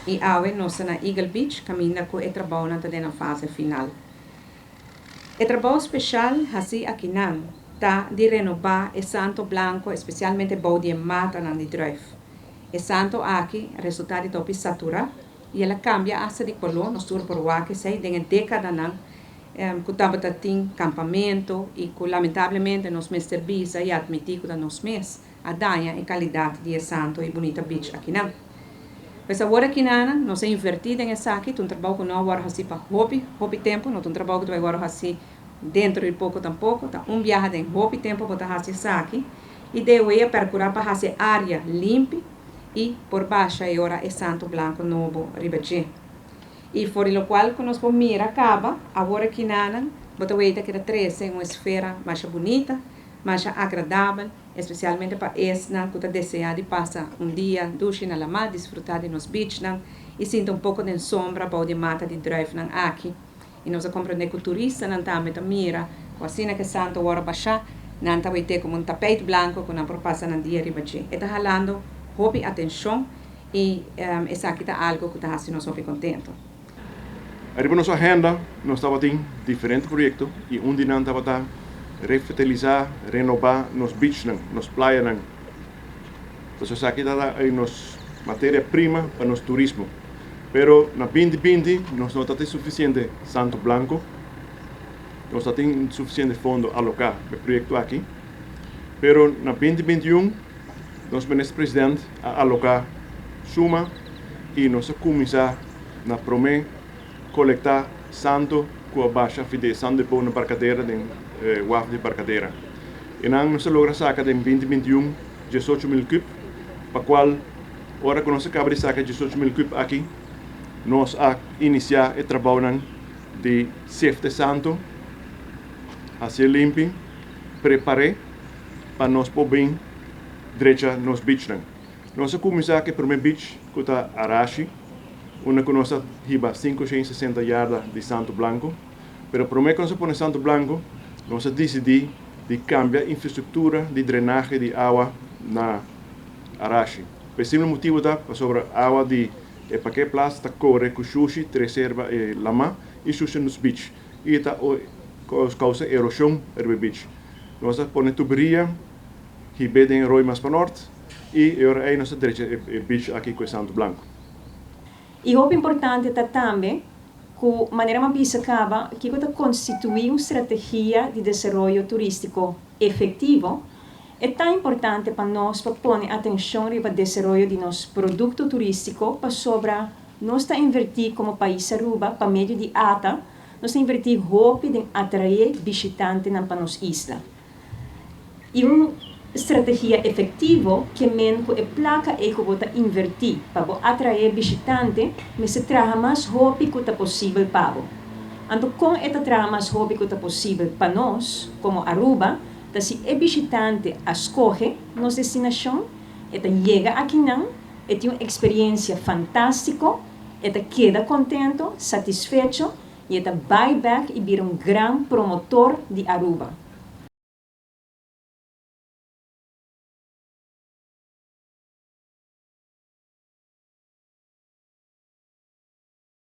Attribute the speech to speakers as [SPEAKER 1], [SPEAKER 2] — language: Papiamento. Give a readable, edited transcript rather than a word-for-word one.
[SPEAKER 1] Y awe nos ta na Eagle Beach caminda cu e trabounan ta den nan fase final. E trabou special haci akinan ta di renoba e santo blanco especialmente bou di e matanan di druif. E santo aki resulta di ta hopi satura y el a cambia hasta di color, nos tur por wak esey den e decadanan cu tabata tin campamento y cu lamentablemente nos mester bisa y admiti cu ta nos mes a daña e calidad di e santo y bunita beach akinan. Pues awor akinanan nos a inverti den esaki, ta un trabou cu no a worde haci pa hopi, hopi tempo, no ta un trabou cu ta bay worde haci dentro di poco tampoco, ta un biaha den hopi tempo bo ta haci esaki y DOE a percura pa haci e area limpi y por basha e ora e santo blanco nobo riba dje. Y for di locual cu nos por mira caba, awor akinanan bo ta weita keda trece un esfera masha bunita, masha agradabel, especialmente pa esnan cu ta desea di pasa un dia dushi na lama, disfruta di nos beachnan y sinta un poco den sombra bou di mata di druifnan aki. Y nos a comprende cu turistanan tambe ta mira cu asina cu e santo worde basha, nan ta weite como un tapijt blanco cu nan por pasa nan dia riba dje. E ta halando hopi atencion y esaki ta algo cu ta haci nos hopi contento.
[SPEAKER 2] Ariba nos agenda nos tabatin diferente proyecto y un di nan tabata revitaliza, renoba nos beachnan, nos playanan. Pasobra esaki ta nos materia prima pa nos turismo. Pero na binti binti nos no ta tin suficiente santo blanco, nos ta tin suficiente fondo aloca pa e proyecto aki. Pero na binti 21 nos minister president a aloca suma y nos a cuminsa na prome colecta santo cu a basha fide santo di pou na Barcadera den waf di Barcadera. Y nan nos a logra saca den 2021 18,000 kub, pa cual ora cu nos a caba di saca 18,000 kub aki nos a inicia e trabounan di sefte santo, hacié limpi, prepare pa nos por bin drecha nos beachnan. Nos a cuminsa cu e prome beach cu ta Arashi, unda cu nos a hiba 560 yarda di santo blanco, pero prome cu nos a pone santo blanco nos a dicidi di cambia infrastructura di drenahe di awa na Arashi. Pa e simple motibo ta pasobra awa di e parkeerplaats ta core cu shushi trece riba e lama y shushi nos beach y ta causa erosion riba e beach. Nos a pone tuberia hibe den e rooi mas pa nort y e ora ey nos a drecha e beach aki cu e santo blanco.
[SPEAKER 3] Y hopi importante ta tambe cu manera mi a bisa caba kico ta constitui un strategia di desaroyo turistico efectivo, e ta importante pa nos pa pone atencion riba desaroyo di nos producto turistico pasobra nos ta inverti como pais Aruba pa medio di ATA, nos ta inverti hopi den atrae bishitantenan pa nos isla. Y un strategia efectivo ke men cu e placa ey cu bo ta inverti pa bo atrae bishitante mester traha mas hopi cu ta posibel pa bo. Anto con e ta traha mas hopi cu ta posibel pa nos como Aruba ta si e bishitante a scoge nos destinacion, e ta yega akinan, e tin un experiencia fantastico, e ta keda contento, satisfecho y e ta bay bek y bira un gran promotor di Aruba.